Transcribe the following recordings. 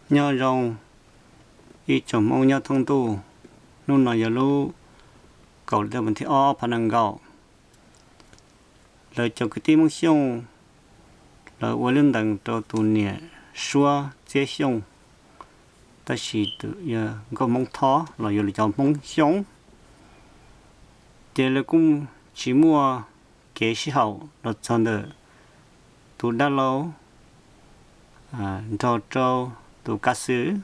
Nyob zoo ib tsoom Hmoob nyob thoob ntuj, hnub no yog lub kaum lawm thib ob phav nees nkaum. Lawv cov kwv tij Hmoob Xyooj, lawv ua lub ntees rau tus niam suab Txiab Xyooj, tab sis yog nkauj Hmoob Thob los yog lawv cov Hmoob Xyooj. Ces lawv kuj tsis muaj kev sib haum los txog ntawm tus dab laug nrog rau tus kav xwm.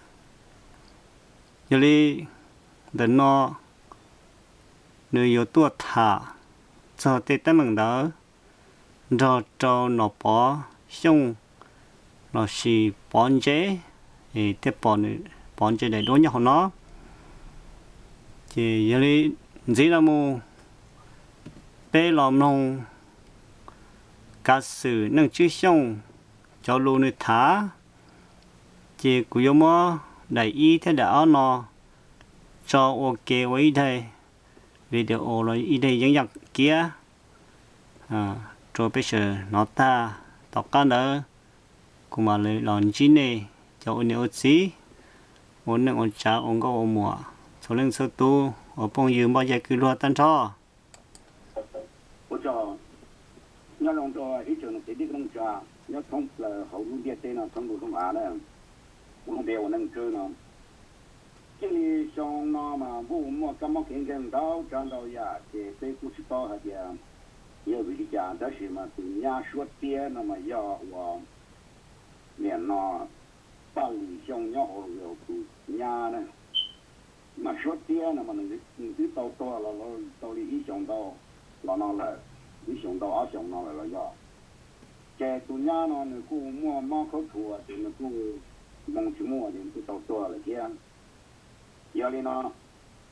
Yog li ntawm no nws yuav tuaj tham txog tej teeb meem ntawd nrog rau Nom Pov Xyooj lossis Pov Ntse, thiaj pom nws Pov Ntse daim duab nyob hauv no. Ces yog li ntxiv no mus peb los mloog kav xwm Neej Tswb Xyooj cov lus nws tham, ces kuv yuav muab daim ib thiab daim ob no tso ua ke ua ib daim video los ib daim yeeb yaj kiab rau peb sawv hnov tag. Tom qab ntawd kuv mam li los ntsib nej cov ua niam ua txiv, ua neej ua tsav, ua nkauj ua muam, txhua leej txhua tus, ua phooj ywg npoj yag kwv luag tag nrho. Ua tsaug. Nyob zoo rau ib tsoom niam txiv kwv tij neej tsa nyob thoob plaws hauv lub ntiaj teb no thoob ntuj thoob av na. Kuv lub npe ua Neej Tswb no. Txij li xyoo no mas kuj muaj kab mob kev nkeeg ntau tsav ntau yam ces peb kuj tsis paub hais tias yog vim li cas, tab sis mas tus nyab Suab Tiab no mas yog uas niam no Paj Lis Xyooj nyob Oroville tus nyab na. Mas Suab Tiab no mas nws twb tau tuag los tau li ib xyoos ntau los no lawm, ib xyoos ntau ob xyoos no lawm los yog. Ces tus nyab no nws kuj muaj mob khaub thuas ces nws kuj moo tsis muaj ces nws kuj tau tuag lawm thiab. Yog li no,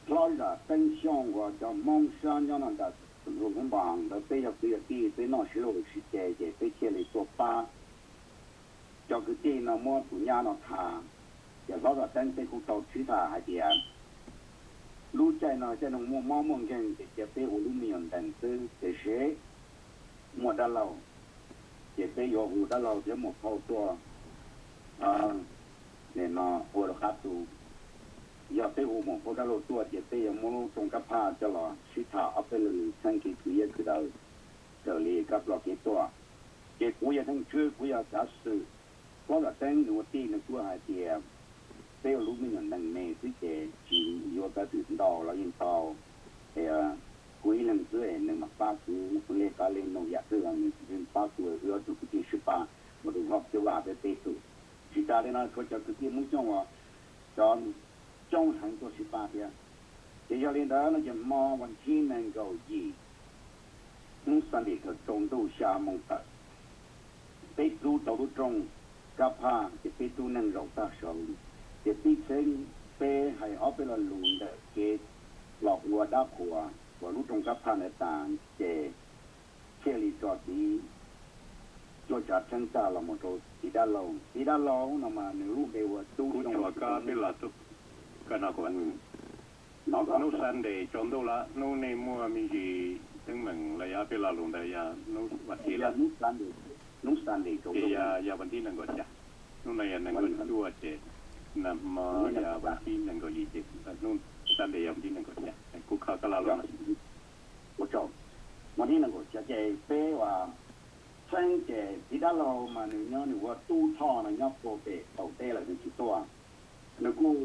hlob Zam Teeb Xyooj uas cov Hmoob sab nyob no nram Luam Phab Npas ntawd peb yog kwv yog tij, peb noj sib luag sib ceg ces peb thiaj li tuaj pab cov kwv tij no muab tus nyab no tham. Ces hlob Zam Teeb peb kuj tau sib tham hais tias lub caij no caij no muaj mob muaj nkeeg ces cia peb ua lub me nyuam ntees xwb, tiam sis muaj dab laug ces peb yuav hu dab laug thiab muam phauj tuaj, nim no ua rau qab tu. Yog peb hu muam phauj dab laug tuaj ces peb yuav muab lub rooj kab phaj coj los sib tham ob peb lo lus txheeb kev khwv yias khwv daws raws li kab ploj kev tuaj. Ces kuv yog Neej Tswb, kuv yog kav xwm, hlob Zam Teeb nws ua tij nws kuj hais tias peb ua lub me nyuam nees me xwb ces tsis yuav kav twm ntau los yeej tau. Kuv ib leeg xwb nws mam pab kuv, kuv le qab le noog yam twg los nws pab kuv, wb ob tug kwv tij sib pab ua rau hlob Coob Vaj peb peb tug. Tsis tas li no tshuav cov kwv tij Hmoob Xyooj uas cov coob heev tuaj sib pab thiab. Ces yog li ntawd no ces hmo vas thib nees nkaum yim, hnub Sunday thaum tsaus ntuj xya moo tawm, peb rub tau lub rooj kab phaj ces peb rub neeg zaum tag saud, ces pib txheeb, peb hais ob peb lo lus ntawm kev los ua dab qhuas uas lub rooj kab phaj ntawd tas ces thiaj li tso tiv cuab tsav txheeb tag los mus rau txiv dab laug. Txiv dab laug no mas nws lub npe ua Tub Xyooj. Hnub Sunday tsaus ntuj lawm, hnub nej muaj me ntsis teeb meem los yog ob peb lo lus ntawd yog hnub vas thib lawm. Hnub Sunday tsaus ntuj, yog vas thib nees nkaum xya, hnub no yog nees nkaum cuaj ces nag hmo yog vas thib nees nkaum yim ces hnub Sunday yog vas thib nees nkaum xya. Kuv kho koj lo lus no. Ua tsaug. Vas thib nees nkaum xya ces peb ua txheeb ces txiv dab laug mas nws nyob nws ua Tub Thoj no nyob puag pem qaum teb lawm nws tsis tuaj. Nws kuj,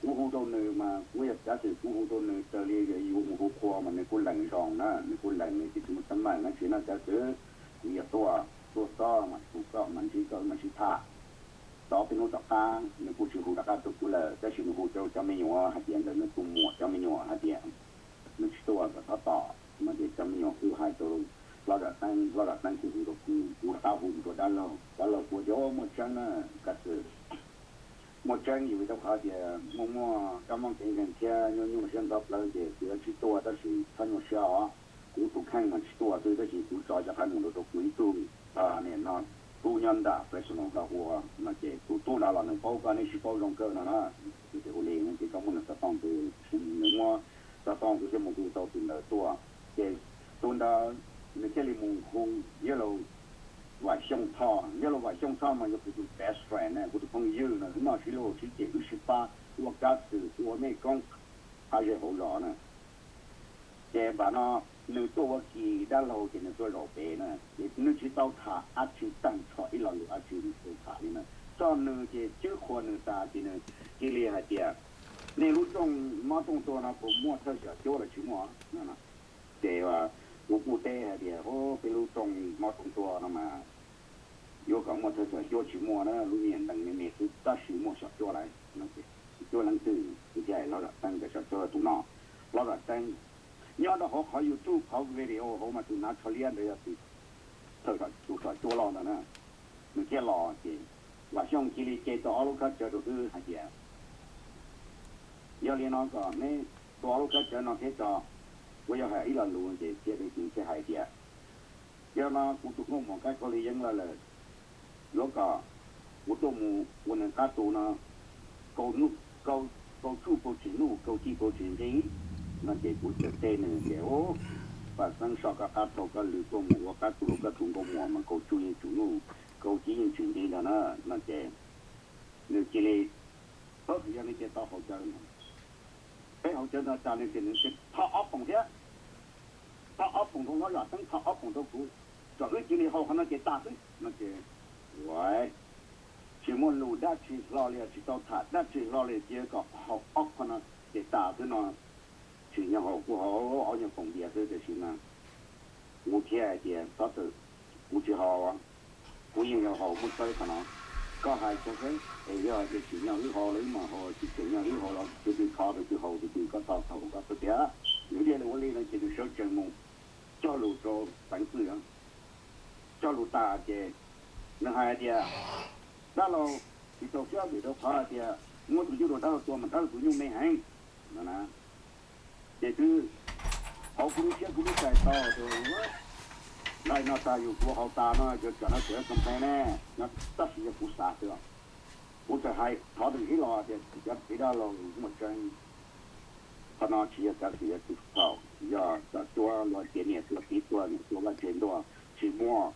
kuv hu rau nws mas kuv yog kav xwm kuv hu rau nws raws li yus mus hu qhua mas nws kuj lees zoo na, nws kuj lees nws tsis muaj teeb meem dab tsi no, kav xwm kuv yog tuaj, tuaj txog mas hu koj mas ntsib koj mas sib tham. Tau peb hnub tom qab nws kuj tsis hu rov qab rau kuv lawm, tab sis nws hu rau cov me nyuam hais tias ntawm nws tus muam cov me nyuam hais tias nws tsis tuaj kom thov tos no ces cov me nyuam kuj hais rau hlob Zam Teeb, hlob Zam Teeb kuj hu rau kuv, kuv rov qab hu rau dab laug, dab laug kuj tias muaj tseeb na, kav xwm muaj tseeb, yus vim rau qhov tias muaj muaj kab mob kev nkeeg thiab nyuaj nyuaj siab ntxhov plawv ces kuv yuav tsis tuaj, tab sis txhob nyuaj siab os. Kuv tus kheej mas tsis tuaj xwb, tab sis kuv tso cov qhaub ncaws rau kuv ib tug, nim no tub nyob nram Fresno no ua no ces tus tub no los nws paub koj, neb sib paub zoo kawg no na. Ces ua li no ces koj muab nws xov tooj, nws muab xov tooj kuv thiaj mus hu tau tus ntawd tuaj. Ces tus ntawd nws thiaj li mus hu Yellow Vam Xyooj Thoj, Yellow Vam Xyooj Thoj mas yog kuv tus best friend na, kuv tus phooj ywg no. noj sib luag sib ceg wb sib pab ua kab xwm ua mej koob qab zej hauv zos na. Ces npam no nws tuaj ua kis dab laug ces nws tuaj zaum pem na, ces nws tsis tau tham dab tsi tag nrho ib lo lus dab tsi nws tsis tau tham li na. Txog nws ces tswb qhua nws tas ces nws cia li hais tias, nej lub rooj mob rooj tuag no puas muaj thawj xyom cuab los tsis muaj? Ces kuv kuj teb hais tias, peb lub rooj mob rooj tuag no mas yuav kom muaj thawj xyom cuab tsis muaj na, lub me nyuam ntees me me xwb tab sis muaj xyom cuab lawm. Cuab leej twg? Kuv thiaj hais hlob Zam Teeb tias xyom cuab yog tus no. Hlob Zam Teeb nyob rau hauv qhov YouTube qhov video hauv mas tus hnav tsho liab ntawd yog tus thawj, tus xyom cuab loj ntawd na. Nws thiaj los ces Vam Xyooj cia li ce tau ob lub khaub cawv rau wb hais tias, yog li no kom neb tua ob lub khaub cawv no thiab tso. Kuv yuav hais ib lo lus ces thiaj li nws thiaj hais tias, yog no kuv tus nkauj muam Kab Kaus Lim Yeeb lawm lawm, yuav kom kuv tuaj mus ua nws qab tu no kaum tsuj pau tsis nuj, kaum ci pau tsis nqi no ces kuv txawm teb nws tias, Vam Xeeb, so koj qab thau koj lw tuaj mus ua qab tu rau koj tus nkauj muam mas kaum tsuj yeej tsis nuj, kaum ci yeej tsis nqi ntag na. No ces nws cia li, yog li ces tau haus cawv no, peb haus cawv ntawd tas nws ces nws cia li tho ob poom thiab, tho ob poom rau hlob Zam Teeb, tho ob poom rau kuv, kom wb cia li haus qhov no ces tas xwb no ces, ua, tsis muaj lus dab tsi hlo li, tsis tau tham dab tsi hlo li, cia kom haus ob qho no ces tas xwb no. Tsim nyog haus kuj haus ob nyuag poom diav xwb tiam sis mas kuv thiaj hais tias, Xov xwm, kuv tsis haus, kuv yeej yuav haus muab txawb qhov no. Koj hais tso seb, es yog tias tsim nyog wb haus los wb mam haus, tsis tsim nyog wb haus los tus twg thov tus twg haus, tus twg koj thov haus koj xwb tiag. Nws thiaj li ua li no ces nws sawv tsees mus cog lus rau Teev Pwj. Cog lus tas ces nws hais tias, dab laug, tsis txaus siab vim rau qhov hais tias muab tus nyuj rau dab laug tua mas dab laug tus nyuj me heev no na. Ces twb hauv kuv lub siab kuv twb xav tau tias nqaij no tas yus kuv haus tas no yuav tsam no tseem complain ne, no tab sis yog kuv xav xwb. Kuv txawm hais thov nws ib los tias, cov txiv dab laug, muaj tseeb, qhov no tsis yog kav xwm, yog tus txhaum, yog cov cuab luag tias niam tuaj txiv tuag, niam tuaj vaj tse ntuag, tsis muaj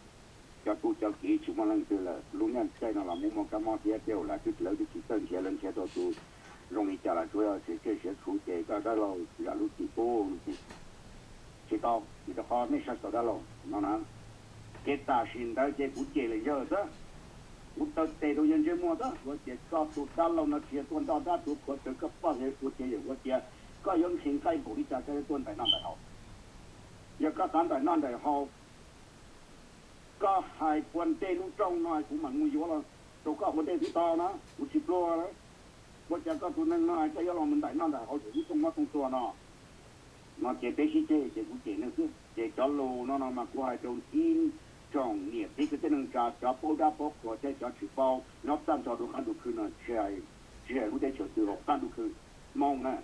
cov tub cov kiv, tsis muaj leej twg lawm. Lub neej caij no los muaj muaj kab mob thiab, tej zaum lawv twb, lawv twb tsis txawj nrhiav, lawv nrhiav tau tus zoo li cas los tsuas yog siav tsiaj siav txhu ces koj dab laug zam lub txim pub. Tsis tau, vim rau qhov nej saib tau dab laug no na. Ces tam sim ntawd ces kuv cem lawm yawg xwb, kuv taw tes rau yawg ntsej muag xwb, ua tias koj tus dab laug no tsis yog tuaj nrog dab tuaj qhuav tawv koj poj niam ua tiav yawm ua tiav, koj yuav nqhis nqaij npaum li cas koj yuav tuaj ntaim noj ntaim haus. Yog koj xav ntaim noj ntaim haus, koj hais puag ntej lub rooj no kuv mam mus yuav los rau koj ua ntej twb tau na, kuv tsis pluag. Ua cas koj tus neeg no koj yuav los mus ntaim noj ntaim haus lub rooj mob rooj tuag no? No ces peb sib ceg ces kuv cem nws xwb. Ces cov lus no no mas kuv hais rau ib tsoom niam txiv kwv tij neej tsa, cov paub dab paub qhuas thiab cov tsis paub nyob tag nrho dua qab dua khw no, tsis hais lub teb chaws twg hauv qab dua khw Hmoob na.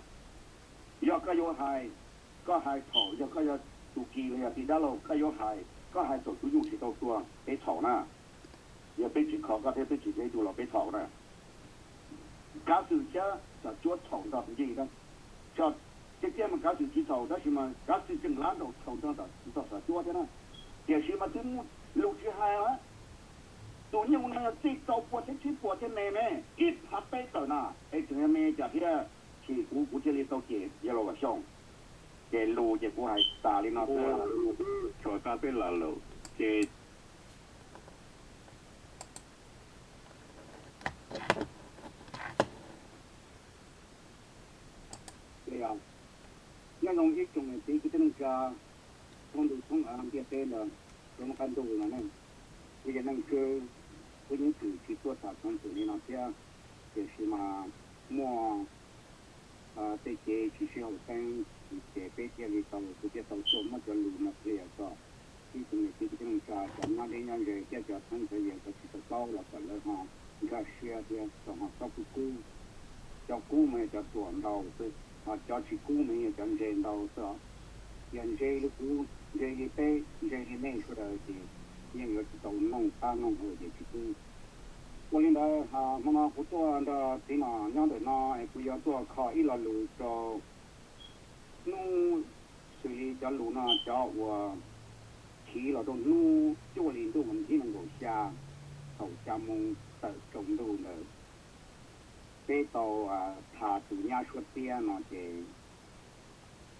Yog koj yuav hais, koj hais thaum yog koj yog tus kis los yog txiv dab laug koj yuav hais, koj hais thaum tus nyuj tsis tau tuag peb txhaum na. Yog peb tsis kho koj thiab peb tsis hleb yus los peb txhaum na. Kav xwm thiab xav cuab txhaum nrog tus ncej na. Tiag tiag mas kav xwm tsis txhaum tab sis mas kav xwm tseem lav nraum txhaum nrog xav cuab thiab na. Tiam sis mas twb muaj lus tsis hais os. Tus nyuj no yog txij rau pua thiab tsib puas thiab me me ib phav peb tawm na, es tseem yog me cas thiab. Chim kuv kuv thiaj li tau cem yawg laus Vam Xyooj. Ces lus ces kuv hais tas li no xwb. Tso tag peb lo lus ces nyob zoo ib tsoom niam txiv kwv tij neej tsa thoob ntuj thoob av ntiaj teb ntawd, rau hnub qab ntuj no ne, kuv yog Neej Tswb, kuv yeej tsis tuaj tham xov xwm li no thiab, tiam sis mas muaj tej kev tsis sib haum xeeb ces peb thiaj li tau, kuv thiaj tau tuaj muab cov lus no qhia kom ib tsoom niam txiv kwv tij neej tsa cov nyob deb nyob ze thiab cov txheeb cov ze cov tsis tau paub los kom lawv ho nkag siab thiab kom ho txhob kub kub. Cov kub mas yog cov ruam ntau xwb, ho cov tsis kub mas yog cov ntse ntau xwb os. Yog ntse li kuv, ntse li peb, ntse li nej sawv daws ces yeej yuav tsis tau noog qab noog hau ces tsis kub. Ua li ntawd, hmo no kuv tuaj nrog txiv nom nyob ntawm no es kuv yuav tuaj kho ib lo lus rau hnub, xws li cov lus no cov uas chiv los rau hnub cuaj hli ntuj vas thib nees nkaum xya thaum xya moo tawm tsaus ntuj ntawd. Peb tau tham tus nyab suab tiab no ces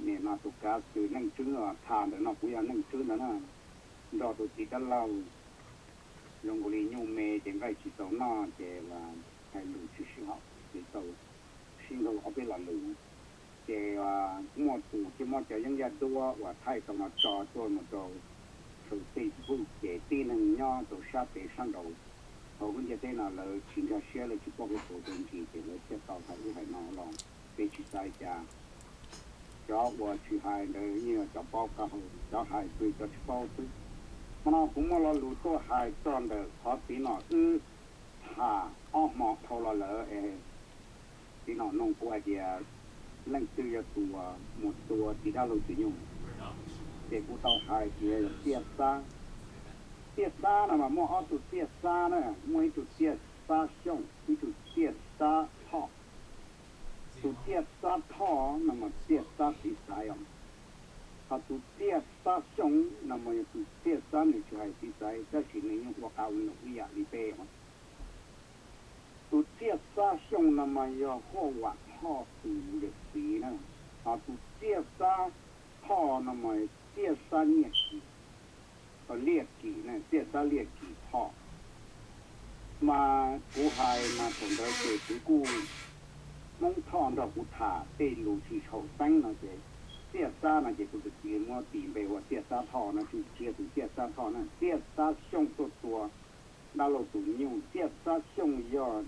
nim no tus kav xwm Neej Tswb, tham ntawm no kuv yog Neej Tswb ntawd na, nrog tus txiv dab laug zoo nkaus li nyuj me ces nqaij tsis tau noj ces hais lus tsis sib haum, txiv tau sib ntaus ob peb lo lus. Ces muaj tus thiaj muab cov yeeb yaj duab uas thaij tau no tso tuaj mus rau saum Facebook ces tib neeg nyob rau sab pem sab nraud hauv lub ntiaj teb no lawv tsis nkag siab, lawv tsis paub hauv paus rau ntsis ces lawv thiaj tau hais ub hais no los peb tsis xav li cas. Cov uas tsis hais ntawd yeej yog cov paub qab hau, cov hais xwb cov tsis paub xwb. Hmo no kuv muaj lo lus tuaj hais txog ntawm qhov txiv nom wb tham ob hmo dhau los lawm es txiv nom nug kuv hais tias leej twg yog tus mus tua txiv dab laug tus nyuj, ces kuv tau hais tias yog Txiaj Xab. Txiaj Xab no mas muaj ob tug Txiaj Xab na, muaj ib tug Txiaj Xab Xyooj, ib tug Txiaj Xab Thoj. Tus Txiaj Xab Thoj no mas Txiaj Xab txiv xaiv os, ho tus Txiaj Xab Xyooj no mas yog tus Txiaj Xab nws tsis hais txiv xaiv tab sis nws yeej ua qab ua num ib yam li peb os. Tus Txiaj Xab Xyooj no mas yog Huaj Vam Thoj tus yawm txiv na, ho tus Txiaj Xab Thoj no mas Txiaj Xab Nyiaj Kim, Liaj Kim na, Txiaj Xab Liaj Kim Thoj. Mas kuv hais mas thaum ntawd ces kuv kuj, Hmoob Thoj nrog kuv tham tej lus tsis haum xeeb no ces Txiaj Xab no ces kuv tus txiv muab tis npe ua Txiaj Xab Thoj no, tsis yog tus Txiaj Xab Thoj na, Txiaj Xab Xyooj tuaj tua dab laug tus nyuj, Txiaj Xab Xyooj yog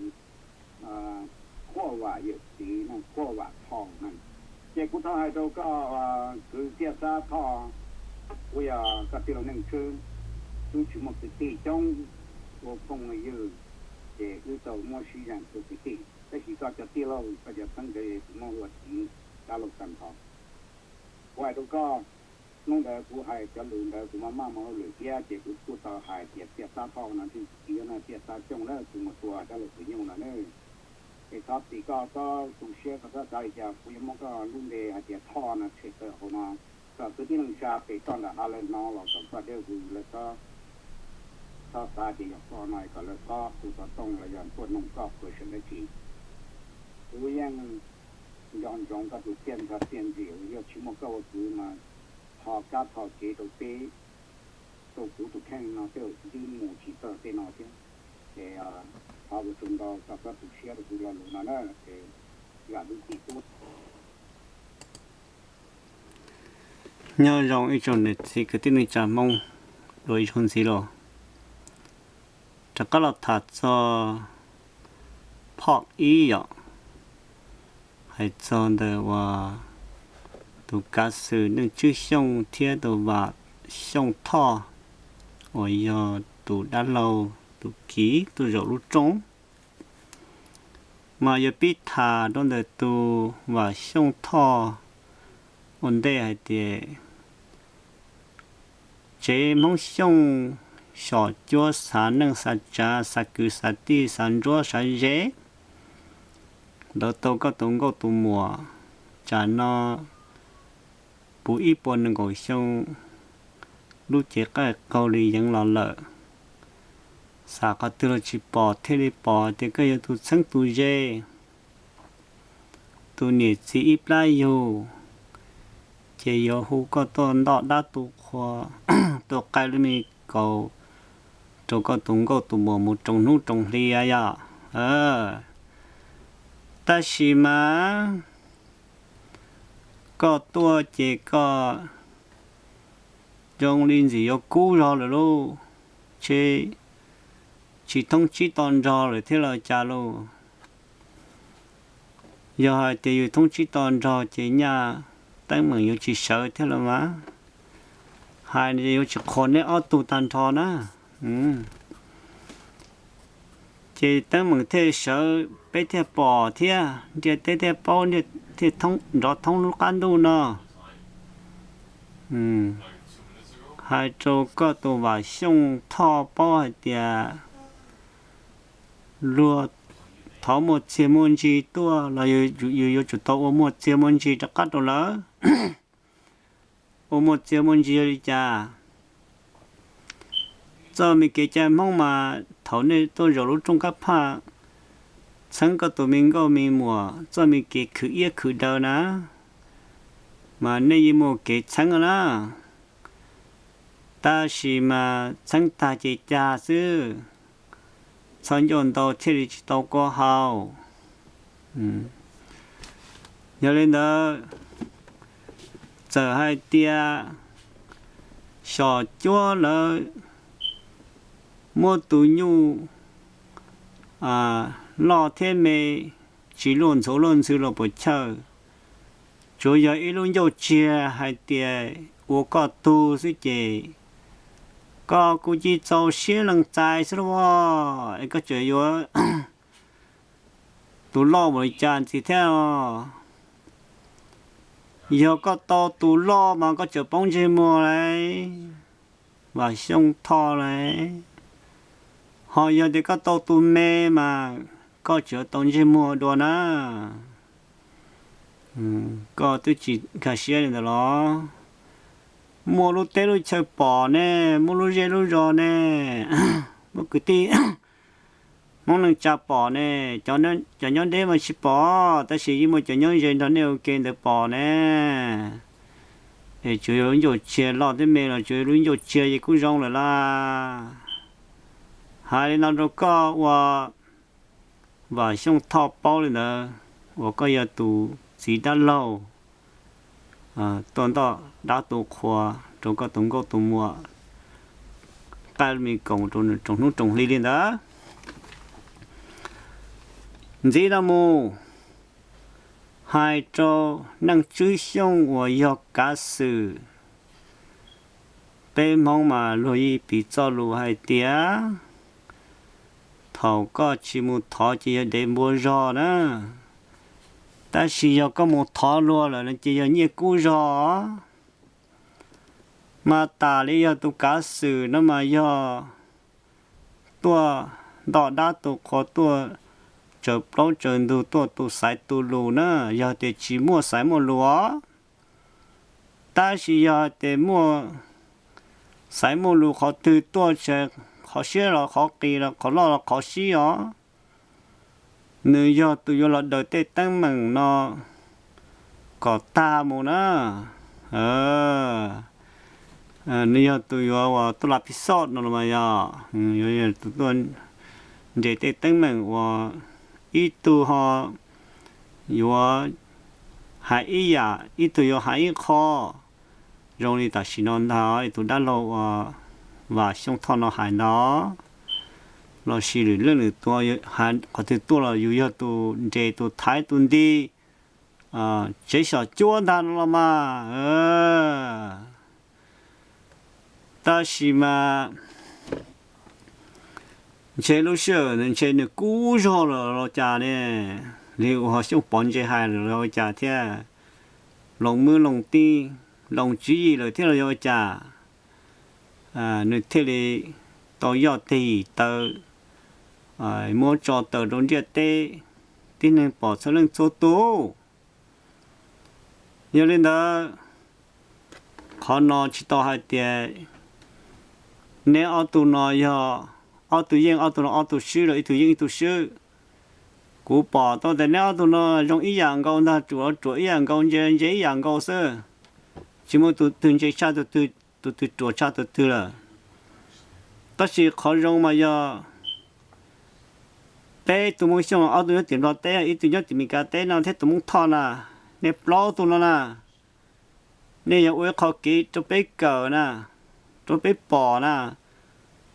Huaj Vam yawm txiv na, Huaj Vam Thoj na. Ces kuv thov hais rau koj kwv Txiaj Xab Thoj, kuv yog koj tij laug Neej Tswb, wb tsis muaj kwv tij coob, ua phooj ywg ces wb tau muab sib zeem ua kwv tij, tab sis koj cov tij laug koj cov txheeb ntawd kuv muab ua txiv dab laug tag nrho. Kuv hais rau koj, hnub ntawd kuv hais cov lus ntawd kuv maj maj mus hauj lwm thiab ces kuv kuj tau hais tias Txiaj Xab Thoj no tsis txiv na, Txiaj Xab Xyooj na, tus mus tua dab laug tus nyuj no na. Es thov txim koj txhob tu siab, koj txhob xav li cas, kuv yuav muab koj lub npe hais tias Thoj no tshem tawm hauv no, kom kwv tij neej tsa pem toj ntawm hav lawv hnov los kom koj deb hu lawv txhob, txhob xav tias yog koj no kom lawv txhob hu xov tooj los yog tuaj noog koj qhov seem dab tsi. Kuv yeej nco ntsoov koj tus txiaj ntsig txiaj ntsig, yog tsis muaj koj ua kwv mas tho kab tho kev rau peb, rau kuv tus kheej no tej zaum twb mus tsis txog tej no thiab. Ces thov ua tsaug ntau rau koj tu siab rau kuv lo lus no na, ces zam lub txim pub. Nyob zoo ib tsoom niam txiv kwv tij neej tsa Hmoob dua ib zaug ntxiv los. Rov qab los tham txog phoj ib yom, hais txog ntawm uas tus kav xwm Neej Tswb Xyooj thiab tus Vam Xyooj Thoj uas yog tus dab laug tus kiv tuaj zaum lub rooj. Mas yuav pib tham rau ntawm tus Vam Xyooj Thoj ua ntej hais tias tsev Hmoob Xyooj xyom cuab xav neej xav tsav xav kwv xav tij xav ntsuab xav zeb, lawv tau koj tus nkauj tus muam tsam no puv ib puas nees nkaum xyoo, lub cev qaij qaug li yeev los lawm. Xav qhov twg los tsis pom thiaj li pom tias koj yog tus txheeb tus ze, tus niam txiv ib plab yug, ces yuav hu koj tuaj ntoj dab tu qhua, tuaj qaij lub me kaus rau koj tus nkauj tus muam mus roos hnub roos hli yom. Tab sis mas koj tuaj ces koj zoo li ntxim yuav kub zog lawm lauj, tsis thoob tsib to nrog lawm thiab los cas lauj. Yog hais tias yus thoob tsib to nrog ces nyaj teeb meem yuav tsis sawv thiab los mas, hais yuav tsis qhuas neb ob tug tag nrho na. Ces teeb meem thiaj sawv peb thiaj pom thiab ntiaj teb thiaj paub, thiaj nrov thoob lub qab ntuj no. Hais rau koj tus Vam Xyooj Thoj paub hais tias luag thov muaj txiag muaj ntsig tuaj los yus yuav tsum tau ua muaj txiag muaj ntsig rov qab rau lawv. Ua muaj txiag muaj ntsig yog li cas? Txoj me kev cai Hmoob mas thaum nej tuaj zaum lub rooj kab phaj, txheeb koj tus me nkauj me muam txoj me kev khwv iab khwv daw na, mas nej yeej muaj kev txheeb na. Tab sis mas txheeb tag ces cag xwb, txhob ncauj ntau thiaj li tsis tau kua haus. Yog li ntawd, txawm hais tias xyom cuab lawv muab tus nyuj loj thiab me tsis luaj ntxhuav luaj ntxhw los puas chawj, tsuav yog ib lub ncauj tsiag hais tias ua koj tug xwb ces koj kuj cia txaus siab lees txais xwb lauj. Es koj tseem yuav tus loj ua li cas ntxiv thiab os? Yog koj tau tus loj mas koj tseem poob ntsej muag lauj, Vam Xyooj Thoj lauj. Ho yog tias koj tau tus me mas koj tseem tau ntsej muag dua na. Koj twb tsis nkag siab li ntawd los? Muaj lub teb lub chaw pom ne, muaj lub zej lub zos ne, muaj kwv tij Hmoob neej tsa pom ne, cov nyob deb mas tsis pom, tab sis yeej muaj cov nyob ze nrog nej ua ke ntawd pom ne. Es tsuas yog lub ncauj tsiag loj thiab me los tsuas yog lub ncauj tsiag ces kuj zoo lawm lauj. Hais li no rau koj ua Vam Xyooj Thoj paub li ntawd, uas koj yog tus txiv dab laug tuaj ntoj dab tu qhua rau koj tus nkauj tus muam qaij me koom rau nws roos hnub roos hli li ntawd. Ntxiv no mus, hais rau Neej Tswb Xyooj uas yog kav xwm. Peb Hmoob mas luag yeej piv txoj lus hais tias, thaum koj tsis mus thov ces yog dev npua zog na, tab sis yog koj mus thov luag lawm no ces yog nyiaj kub zog. Mas tas li yog tus kav xwm no mas yog tuaj ntoj dab tu qhua, tuaj tsaws plaub tsaws ntug, tuaj tu xaiv tu lus na, yog tias tsis muaj xaiv muaj lus os. Tab sis yog tias muaj xaiv muaj lus qhov twg tuaj, qhov siab los qhov qis los qhov loj los qhov sib os, nws yog tus yuav los daws tej teeb meem no kom tag mus na. Nws yog tus yuav uas tuaj la pis xoj no los mas yog, yog tus tuaj nres tej teeb meem uas ib tug ho yuav hais ib yam, ib tug yuav hais ib qho. Zoo li tam sim no ntag, tus dab laug uas Vam Xyooj Thoj no hais ntag, los sis lwm leej lwm tus qhov twg tuaj los yus yog tus nres tus thaiv tus nti tsev xyom cuab ntag no los mas. Tab sis mas ntshe lub sij hawm ntshe nws kub zog lawm los cas ne, li uas Xyooj Pov ntse hais lawm los ua cas thiab, Loos Mwb Loos Tij, Loos Tswv Yim lawm thiab los yog ua cas, nws thiaj li tau yoj teg yim taw, muab tso taws rau ntiaj teb, tib neeg pom txhua leej txhua tus. Yog li ntawd, qhov no tsis tau hais tias neb ob tug no yog ob tug yeej ob tug no ob tug swb los ib tug yeej ib tug swb. Kuv pom tau tias neb ob tug no zoo ib yam nkaus ntag, ruam ruam ib yam nkaus, ntse ntse ib yam nkaus xwb. Tsis muaj tus twg ntse tshaj tus twg, tus twg ruam tshaj tus twg lawm. Tab sis qhov zoo mas yog peb tus Hmoob Xyooj ob tug nyob tim Nplog teb, ib tug nyob tim Meskas teb no thiab tus Hmoob Thoj na, nej plaub tug no na, nej yog ua ib qho kev rau peb kawm na, rau peb pom na,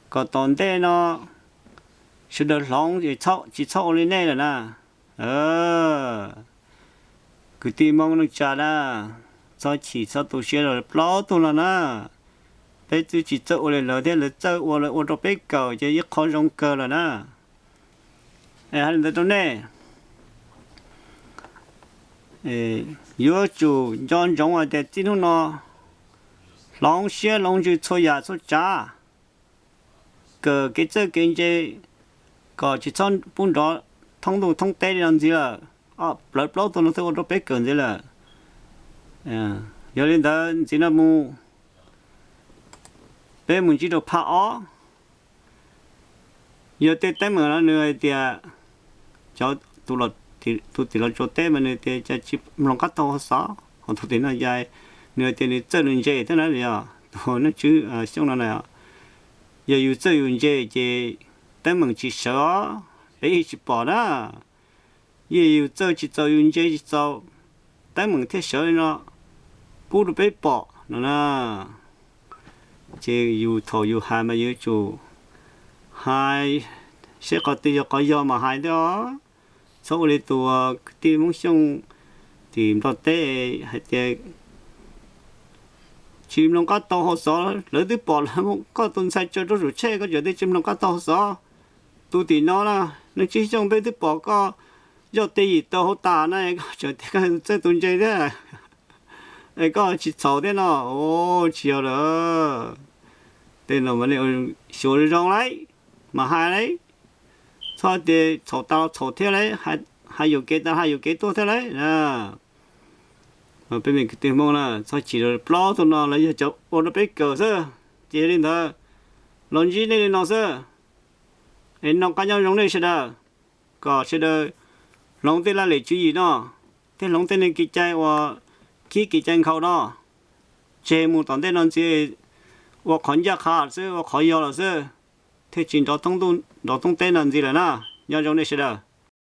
kom tom ntej no sawv daws hloov tsis txhob ua li nej lawm na. Kwv tij Hmoob neej tsa na, txhob chim txhob tu siab rau plaub tug no na. Peb twb tsis txawj ua li lawv thiab, lawv txawj ua, lawv ua rau peb kawm ces ib qho zoo kawg lawm na. Es hais li ntawd rau nej, yuav tsum nco ntsoov hais tias txij hnub no hloov siab hloov ntsws txhua yam txhua tsav, kawm kev txawj kev ntse kom tsis txhob pub nrov thoob ntuj thoob teb li no ntxiv lawm. Plawv plaub tug no twb ua rau peb kawm ntxiv lawm. Yog li ntawd ntxiv no mus, peb mus ntsib rau phaj ob. Yog tej teeb meem no nws hais tias cov tus tim Los Tsuas teb mas nws tias cas tsis mloog qab tau hauv xov, ho tus tim no cas nws tias nws txawj nws ntse thiab na. Yog tus Neej Tswb Xyooj no na, yog yus txawj yus ntse ces teeb meem tsis sawv os, peb yeej tsis pom na. Yog yus txawj tsis txaus, yus ntse tsis txaus, teeb meem thiaj sawv li no pub rau peb pom no na. Ces yus thaum yus hais mas yuav tsum hais saib qhov twg yog qhov yog mas hais thiab os. Txhob ua li tus kwv tij Hmoob Xyooj tim Nplog teb hais tias tsis mloog qab tau hauv xov, lawv twb pom lawv muab koj tus ntxhais tso rau saum tsheb koj tseem tias tsis mloog qab tau hauv xov. Tus tim no na, Neej Tswb Xyooj, peb twb pom koj yoj tej yim tau hauv tas na, koj tseem tias koj txawj tus ntse thiab, es koj tsis txhaum thiab no. Tsis yog lawm, tej no mas xyuas zoo lauj, mas hais lauj, txhob tias txhaum tas los txhaum thiab lauj, hais yuam kev tas hais yuam kev tuaj thiab lauj. Peb me kwv tij Hmoob na, txhob chim, plaub tug no lawv yog cov ua rau peb kawm xwb. Ces yog li ntawd, los ntsib nej li no xwb, es noj qab nyob zoo nej sawv daws, kom sawv daws hloov tej laj lim tswv yim no, thiab hloov tej neeg kev cai uas khib kev cai nkhaus no, tseg mus tom ntej no ntxiv, ua qhov ncaj qha xwb, ua qhov yog lawm xwb, thiaj tsis nrov thoob teb no ntxiv lawm na. Nyob zoo nej sawv daws.